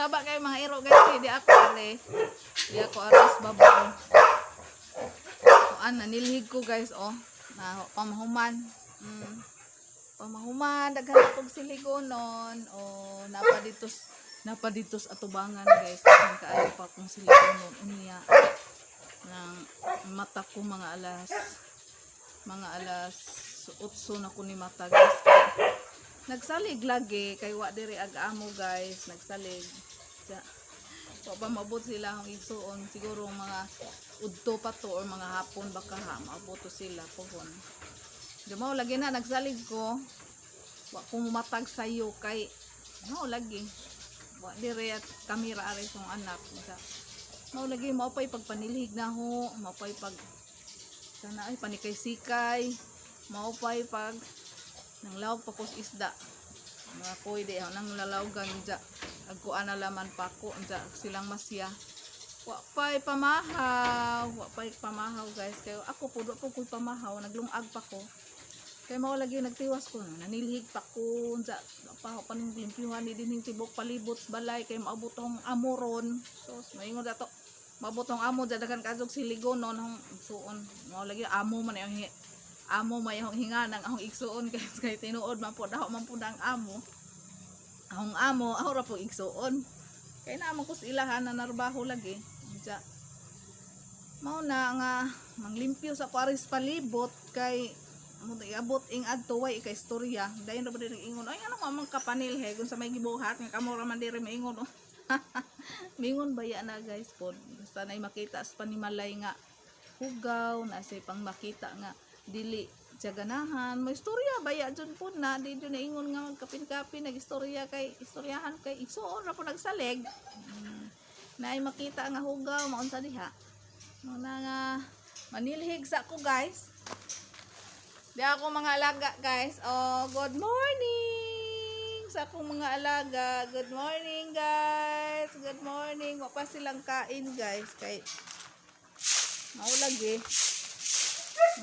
Saba kayo mga iro, guys, kay di ako are. Di ako aras babaw. Kuan, nanilhig ko, guys, oh. Na pamahuman. Pamahuman, daghan akong siligonon. Oh, napa dito sa atubangan, guys. Daghan kaayo pa akong siligonon unya. Nang mata ko mga alas 8 na ko ni mata, guys. Nagsalig lagi kay wa diri ag amo, guys, nagsalig. Ja. Wa pa maabot sila akong igsuon, siguro mga udto pa to or mga hapon baka ha maabot to sila pohon. Di mao lagi na nagsalig ko. Wa ko matag sayo kay mao lagi. Wa diri at kamera ari kong anak. Sa mao lagi, mao pay pagpanilhig na ho, mao pay pag sana ay panikay-sikay, mao pay pag nang lawag pa ko sa isda. Mga koy di ako nang lalawgan dya. Agkuan na laman pa ko dya silang masya. Wa pa'y pamahaw, wa pa'y pamahaw, guys. Kay ako po, wa po ko'y pamahaw, naglungag pa ko. Kay mao lagi nagtiwas ko, nanilhig pa ko, dya pa ako paning limpyuhan ni dinhing tibok palibot sa balay kay maabot tong amoron. So, maingon dato. Maabot tong amo dya, daghan kadtog siligonon hong suon. Mao lagi amo man yung amo may akong hinga ng akong igsuon, guys, kay tinuod man po daho man po ang amo. Akong amo, ako ra po igsuon. Kay naman ko sa ilahan na narbaho lagi. Diya. Mao na nga manglimpyo sa Paris palibot kay mo iabot ing adto way ikay istorya. Dayon ra ba diri ingon, "Ay, ano man kapanilhe kung sa may gibuhat nga kamo ra man diri maingon," oh. Mingon baya na, guys, po. Basta na makita sa panimalay nga hugaw na say pang makita nga dili siya ganahan mo istorya baya jud po na di jud na ingon nga magkapin-kapin nag-istorya kay istoryahan kay igsuon ra po nagsalig. Na ay makita nga hugaw maunsa diha mo na nga manilhig sa ko, guys. Di ako mga alaga, guys. Oh, good morning sa akong mga alaga. Good morning, guys. Good morning. Wa pa silang kain, guys, kay mao lagi.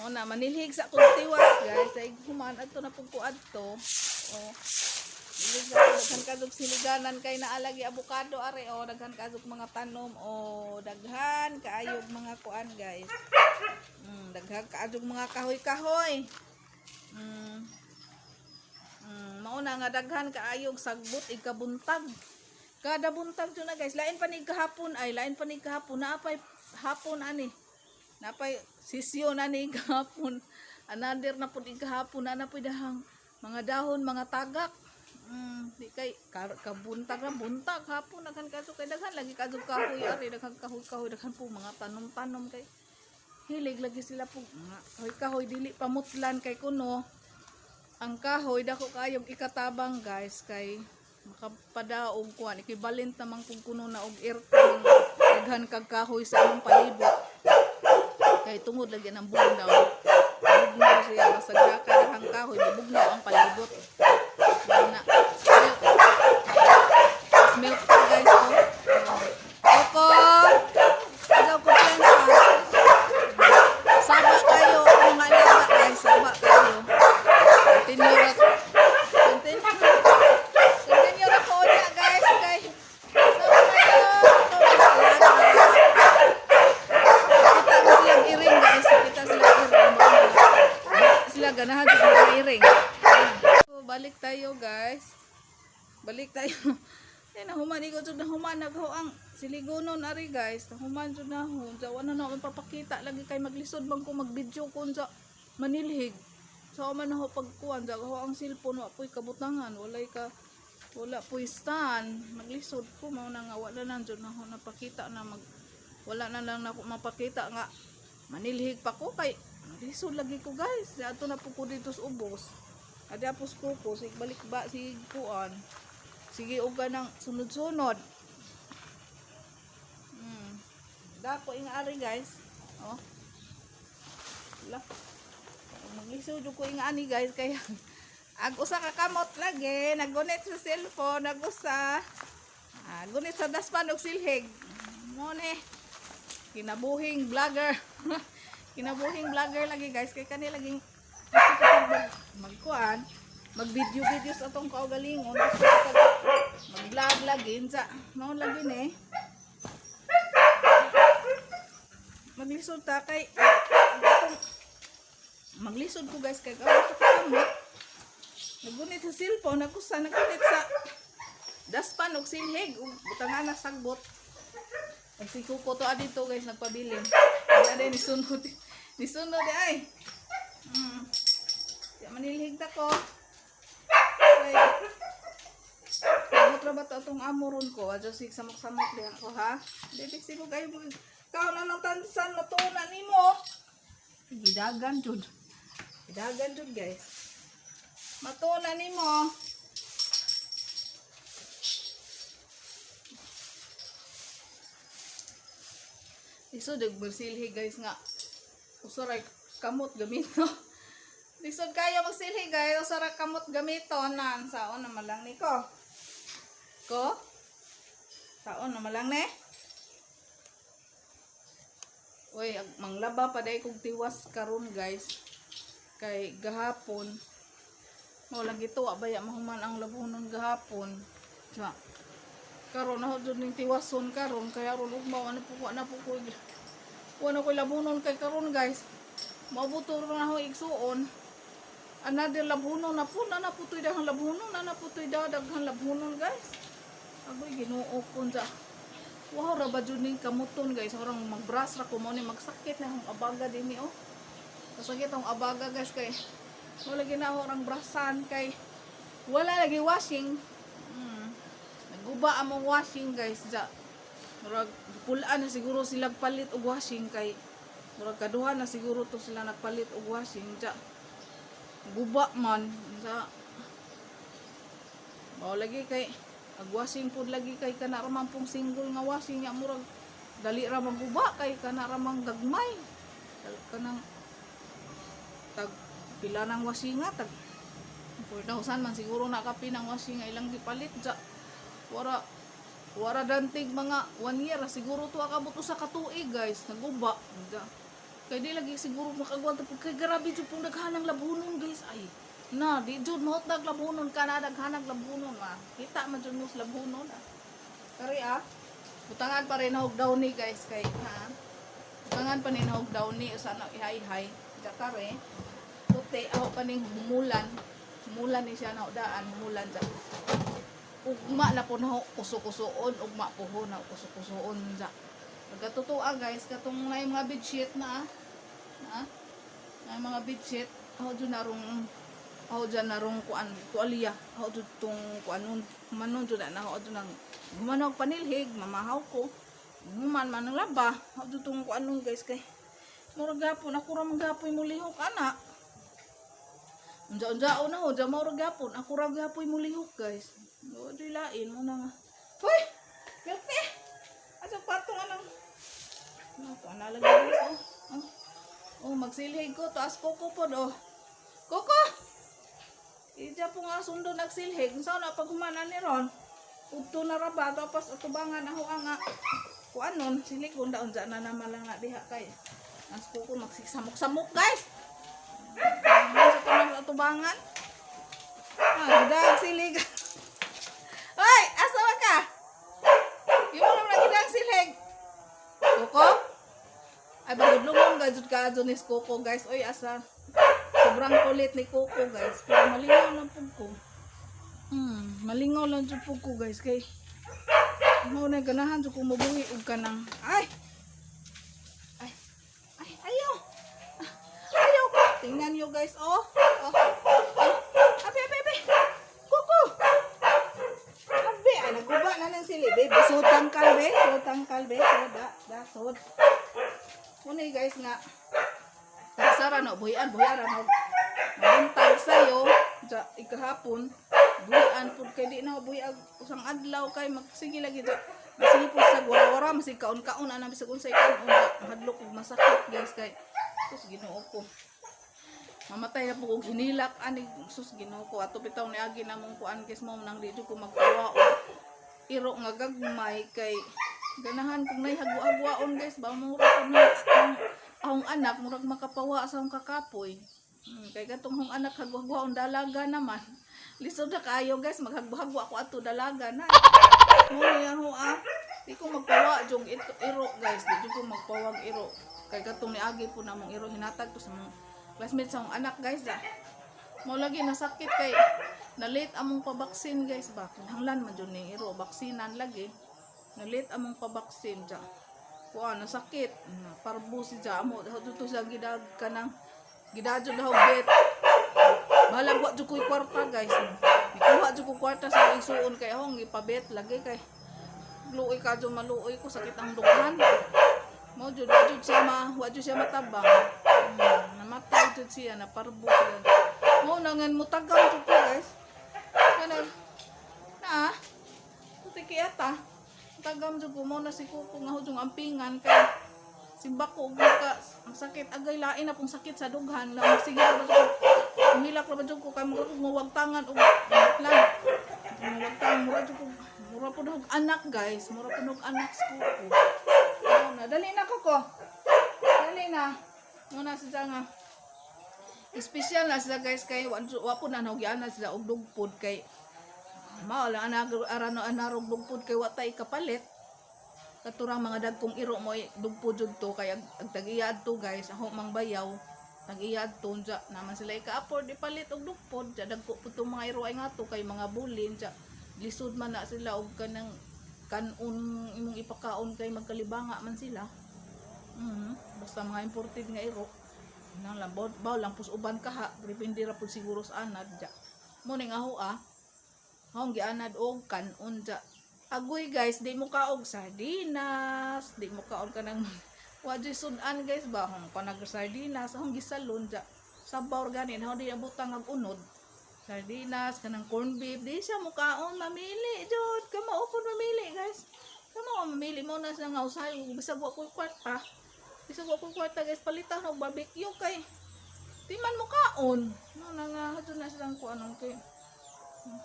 Mao na manilhig sa akong tiwas, guys. Ay human adto na pud ko adto. Oh. Nilhig sa ako, daghan kadtog siliganan kay naalagi abukado are, oh, daghan kadtog mga tanom, oh, daghan kaayog mga kuan, guys. Daghan kaayog mga kahoy-kahoy. Mao na nga daghan kaayog sagbot ikabuntag. Kada buntag jud na, guys. Lain pa ni kahapon ay lain pa ni kahapon naapay hapon ani. Napay sisyon ani kahapon. Another na pud kahapon na na pud dahang mga dahon, mga tagak. Di kay kabuntag na buntag hapon daghan kadto kay daghan lagi kadto kahoy ari, daghan kahoy kahoy, daghan po mga tanom-tanom kay hilig lagi sila po mga kahoy kahoy, dili pamutlan kay kuno ang kahoy dako kayog ikatabang, guys, kay makapadaog kuan equivalent namang kung kuno na og aircon daghan kag kahoy sa imong palibot kay tungod lagi ng bugnaw, bugnaw siya basag daghang kahoy, bugnaw ang palibot. Mao na milk, milk ko, guys, oh. Coco, ikaw ko pa. Saba kayo mga alaga, guys, saba kayo. Continue ra. Continue. Continue ra ko niya, guys, kay saba kayo. Ito, mga alaga. Kita na silang iring, guys. Kita silang iring. Sila ganahan sa mga iring. So, balik tayo, guys. Balik tayo. Eh, nahuman ikaw jud, nahuman nagho ang siligonon ari, guys. Nahuman jud na ho. Jawa na na akong papakita lagi kay maglisod man ko mag-video kun sa manilhig. So man ho pagkuan ja ho ang cellphone wa po'y kabutangan, walay ka wala po'y stand. Maglisod ko, mao na nga wala na jud na ho napakita na mag wala na lang nako mapakita nga manilhig pa ko kay maglisod lagi ko, guys. Ato na po ko dito sa ubos. Adi apos ko ko sig balik ba sig kuan. Sige og ng sunod-sunod. Dako ing ari, guys. Oh. Wala. Maglisod jud ko ing ani, guys, kay ag usa ka kamot lagi nagunit sa cellphone, nag-usa gunit sa daspan og silhig. Mo ni kinabuhing vlogger. Kinabuhing vlogger lagi, guys, kay kani laging gusto ko pag magkuan, mag video video sa atong kaugalingon, gusto ko pag mag vlog. lagi sa mao lagi ni. Maglisod ta kay atong maglisod ko, guys, kay gawa ko kamot. Nagunit sa cellphone, nagusa nagunit sa daspan og silhig ug butangan na sagbot. Ang si Kuko to dito, guys, nagpabilin. Wala din nisunod. Nisunod di ay. Di manilhig ta ko. Ay. Abot ra ba to atong amoron ko? Adyo sig samok-samok diha ko ha. Dili sigo kayo mo. Kaon na ng tansan matuuna nimo. Gidagan jud. Gidagan jud, guys. Matuuna nimo. Lisod og magsilhi, guys, nga usaray kamot gamito. Lisod kayo magsilhi, guys, usaray kamot gamito nan saon na malang ni ko. Ko? Saon na malang ne? Uy, manglaba pa day kog tiwas karon, guys. Kay gahapon mao lagi to, wa baya mahuman ang labunon gahapon. Tsa. Karon ako jud ning tiwason karon kaya ron ugma ano po wa na po ko wa na ko labunon kay karon, guys. Mabuto ron ako igsuon. Another labunon na po na naputoy daghang labunon na naputoy da daghang labunon, guys. Agoy, Ginoo ko sa. Wow ra ba jud ning kamuton, guys. Orang magbras ra ko mo ni magsakit na akong abaga dinhi oh. Masakit akong abaga, guys, kay wala lagi na ako orang brasan kay wala lagi washing. Naguba among washing, guys, ja. Murag pulaan na siguro sila palit og washing kay murag kaduha na siguro to sila nagpalit og washing ja. Guba man sa mao lagi kay ag washing pud lagi kay kana ra man pong single nga washing nya murag dali ra maguba kay kana ra mang gagmay. Kanang tag pila nang washing nga tag 4,000 man siguro na kapin ang washing nga ilang gipalit ja. Wara wara dantig mga one year siguro to akabot usa ka tuig, guys, naguba ja. Kay di lagi siguro makagwanta pud kay grabe jud pong daghanang labunon, guys, ay. Na, di jud mahutdag labunon ka na daghanang labunon ah. Kita man jud mo sa labunon ah. Kari ah. Butangan pa rin og downy, guys, kay ha. Butangan pa ni og downy usa na ihay-hay. Ja kare. Puti ako pa ning humulan. Humulan ni siya na daan, humulan ja. Ugma na po na kuso-kusoon, ugma po ho na kuso-kusoon ja. Pagkatotoo guys, katong na yung mga bedsheet na ah. Na, na yung mga bedsheet, ako dyan narong kuan tuwalya, ako dyan tong kuanon, humanon dyan na ako dyan nang humanon panilhig, mamahaw ko, human man ang laba, ako dyan tong kuanon, guys, kay murag gapon, ako ra man gapoy mulihok ana. Unja-unja na ho, dyan murag gapon, ako ra gapoy mulihok, guys. O, di lain mo na nga. Hoy! Milk tea! Asa patong anang ano to, ana lagi, guys, oh. Oh. Oh, magsilhig ko, taas koko pod oh. Koko! Ija po nga sundo nagsilhig. Unsa na pag humana ni ron? Udto na ra ba tapos atubangan ako ang kuanon silig unda unja na naman lang na diha kay as koko magsisamok-samok, guys. Ano sa kanang atubangan? Ah, gidag silig. Hoy, asa man ka? Imo naman ang gidang silhig. Koko? Ay, bagudlungon ga jud ka ni Coco, guys. Oy, asa. Sobrang kulit ni Coco, guys. Pero malingaw lang pud ko. Malingaw lang jud pud ko, guys, kay mao na ganahan jud ko mabuhi og kanang ay. Ay. Ay, ayaw. Ah, ayaw ko. Tingnan niyo, guys, oh. Oh. Oh. Abi, abi, abi. Coco. Abi, ay naguba na ng sili. Baby, so tangkal be, so tangkal be, so da, da, so. Muna, guys, nga. Sara no, buhian, buhian ra no. Mabuntag sayo, ja ikahapon, buhian pud kay di na buhi usang adlaw kay magsige lagi ja. Masige pud sa wara-wara, masig kaon-kaon ana bisag unsay kaon ja. Mahadlok og masakit, guys, kay sus, Ginoo ko. Mamatay na po og hinilak ani, sus, Ginoo ko. Ato bitaw niagi namong kuan, guys, mo nang di jud ko magpawa og iro nga gagmay kay ganahan kung nay hagwa-hagwaon, guys, ba mo ra na ang akong anak murag makapawa sa akong kakapoy. Kay katong akong anak hagwa-hagwaon dalaga naman. Lisod na kaayo, guys, maghagwa-hagwa ko ato dalaga na. Mo niya ho ah. Di ko magpawa jog ito iro, guys, di jud ko magpawag iro. Kay katong niagi po namong iro, hinatag to sa mong classmates sa akong anak, guys, ah. Mo lagi nasakit kay na late among pabaksin, guys, ba. Kinahanglan man jud ning iro baksinan lagi. Na late among pabaksin ja. Kuan, nasakit, na parbo si ja amo dito siya gidag kanang gidadyo daw bet. Bahalag wa jud ko'y kwarta, guys. Nikuha jud ko kwarta sa igsuon kay akong gipabet lagi kay luoy ka jud, maluoy ko, sakit ang dughan. Mo jud wa jud siya ma wa jud siya matabang. Namatay jud siya, naparbo siya. Mo nangan mutagam jud ko, guys. Kanang na puti kaya ta. Tagam jud ko mo na si Kuko nga hudjong ampingan kay simbako og maka ang sakit agay, lain na pong sakit sa dughan lang, sige ra ba jud ko. Hilak ra ba jud ko kay mura kog mawagtangan og lang. Mawagtangan, mura jud ko, mura pud og anak, guys, mura pud og anak sa Kuko. Mao na, dali na, Kuko. Dali na. Muna siya nga espesyal na sila, guys, kay wa po na nagyana sila og dugpod kay mao lang anag arano anarog dugpod kay wa tay kapalit katurang mga dagkong iro mo dugpod jud to kay ag tag-iya adto, guys, ako mang bayaw tag-iya adto ja naman sila ika-afford ipalit og dugpod ja. Dagko pud tong mga iro ay nga to kay mga bulin ja, lisod man na sila og kanang kanon imong ipakaon kay magkalibanga man sila. Basta mga imported nga iro nang lang baw lang pus uban kaha, depende ra pud siguro sa anad ja. Mo ning aho ah. Akong gianad og kanon ja. Agoy, guys, di mo kaog sardinas, di mo kaon kanang wa jud sudan, guys, ba hong panag sardinas, akong gisalon ja. Sabaw ra gani, na di abutang ag unod. Sardinas, kanang corned beef, di siya mo kaon, mamili jud. Kamao pud mamili, guys. Kamao mamili mo na siya nga usahay bisag wa koy kwarta. Bisag wa koy kwarta, guys, palitan og barbecue kay di man mo kaon. No na nga hadto na silang kuan kay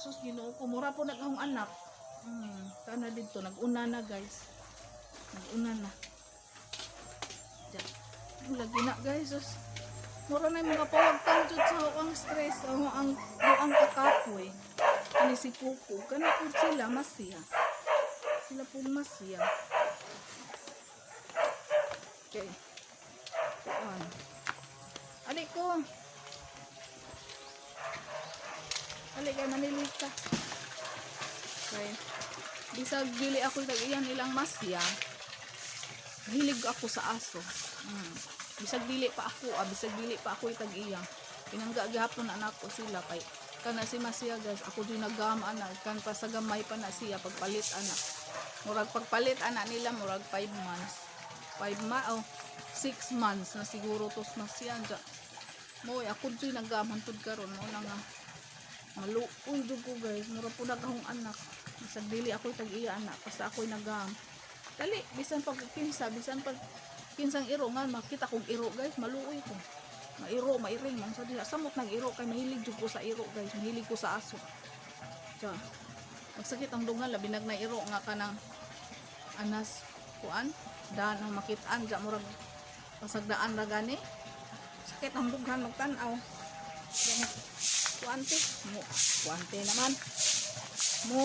sus, Ginoo ko, mura po nag akong anak. Kana dito nag-una na, guys. Nag-una na. Diyan. Lagi na, guys. Sus. Mura na yung mga pawagtang jud sa ang stress, ang kakapoy. Ani si Kuko, kana po sila masiya. Sila po masiya. Okay. Kuan. Ali ko. Ali kay manilit ka. Okay. Bisag dili ako tag-iyan ilang masya. Mahilig ako sa aso. Bisag dili pa ako, ah, bisag dili pa ako tag-iya. Pinangga gihapon na nako sila kay kana si Masya, guys, ako din nagam ana kan pa sa gamay pa na siya pagpalit ana. Murag pagpalit ana nila murag 5 months. 5 ma oh, 6 months na siguro tos Masya dya. Mo ako din nagam hantud karon mo na nga maluoy jud ko, guys, mura pud akong anak. Bisag dili ako tag-iya anak, basta ako'y nagam. Dali, bisan pag kinsa, bisan pag kinsang iro nga makita kog iro, guys, maluoy ko. Mairo, mairing man sa diha. Samot nag iro kay mahilig jud ko sa iro, guys, mahilig ko sa aso. Tsa. Magsakit ang dungan labi nag na iro nga kanang anas kuan, daan ang makitaan ja, murag pasagdaan ra gani. Sakit ang dughan magtan-aw. Gani. Kuante mo, kuante naman. Mo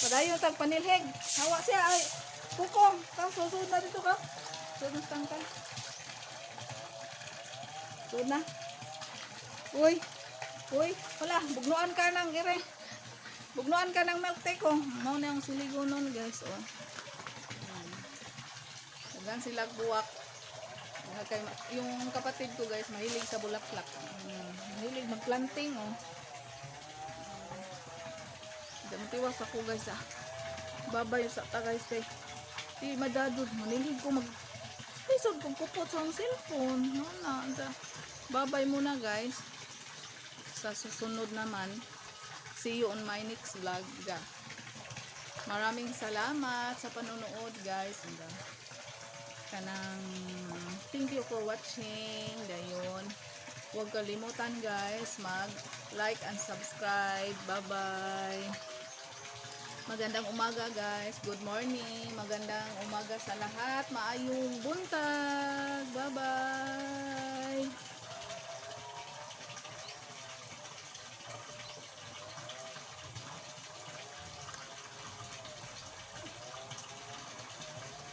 padayon tag panilhig. Hawa siya ay kuko. Ka susud na dito ka. Sud na tangkal. Sud na. Uy. Uy, wala, bugnuan ka ng ire. Bugnuan ka ng milk tea ko. Mao na ang siligo nun, guys, oh. Ayan. Dagan sila buwak. Kay, yung kapatid ko, guys, mahilig sa bulaklak. Mahilig magplanting, oh. Di tiwas ako, guys, ah. Babay sa ta, guys, kay di madadod manilig ko mag lisod kong kupot sa akong cellphone. No na. Babay muna, guys. Sa susunod naman. See you on my next vlog. Ga. Maraming salamat sa panonood, guys. Ga. Kanang thank you for watching. Dayon. Huwag kalimutan, guys, mag like and subscribe. Bye-bye. Magandang umaga, guys. Good morning. Magandang umaga sa lahat. Maayong buntag. Bye-bye.